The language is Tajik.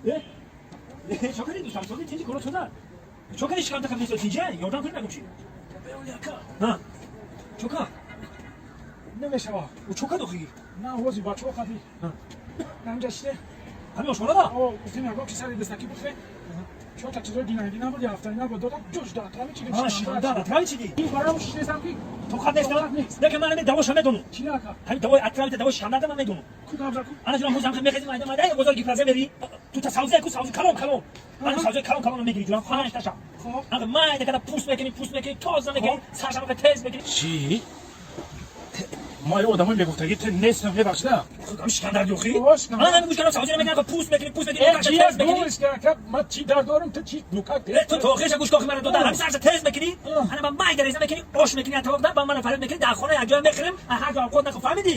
Э, чо кардӣ, дӯстам? Сози, тинҷи, коро соза. Чо кардӣ, шикамта қабли со тинҷа? Ёрдам кунӣ, нагум чи? Ҳа. Чо кар? Намешава. Ӯ чо кард охи? На, ҳози бачаҳо қади. Намҷа шиде. Ҳамин ошхонада? О, гуфтем, ягон ки сари дастаки бихӯре. Чорта чизои гинагӣ набуд, я ҳафтаи набуд, додам, ҷош да атрави чиди. Ҳа, шикамда атрави чиди? Ин барам шишнесам ки Тоқат нест? Тоқат нест. Лекин ман ҳамин давоша медонам. Чи ака? Ҳамин давои атравита, давои шикамдарда ман медонам. Ку гап ку. Ана ҷунам, ҳозир ҳам мехезим, майда майда бозор гипразе мери. Ту та савзе ку, савзи калон калон. Ана савзои калон калон мегири, ҷунам, панҷ таша. Хоб. Ана майда када пӯст мекунӣ, пӯст мекунӣ, тоза мекунӣ, сарша мекунӣ, тез мекунӣ. Чӣ? Ма ё одамои мегуфтагӣ ту нестам, мебахшида. Ҳам шикамдарди охи? О, шикамдард. Ана ҳамин гӯш кардам, савзиро мекунам, пӯст мекунӣ, пӯст мекунӣ, Э, сарша чи тез мекунӣ. гӯш ака, ма чӣ дар дорам, ту чӣ нукак? Э, ту тоқеша гӯш кохи мара дода, ҳамин сарша тез мекунӣ, ана ба майда реза мекунӣ, ош мекунӣ, тавоқда ба мана фарид мекунӣ, дар хона як ҷоя мехӯрем, ҳар ҷо овқот нахӯр, фаҳмидӣ?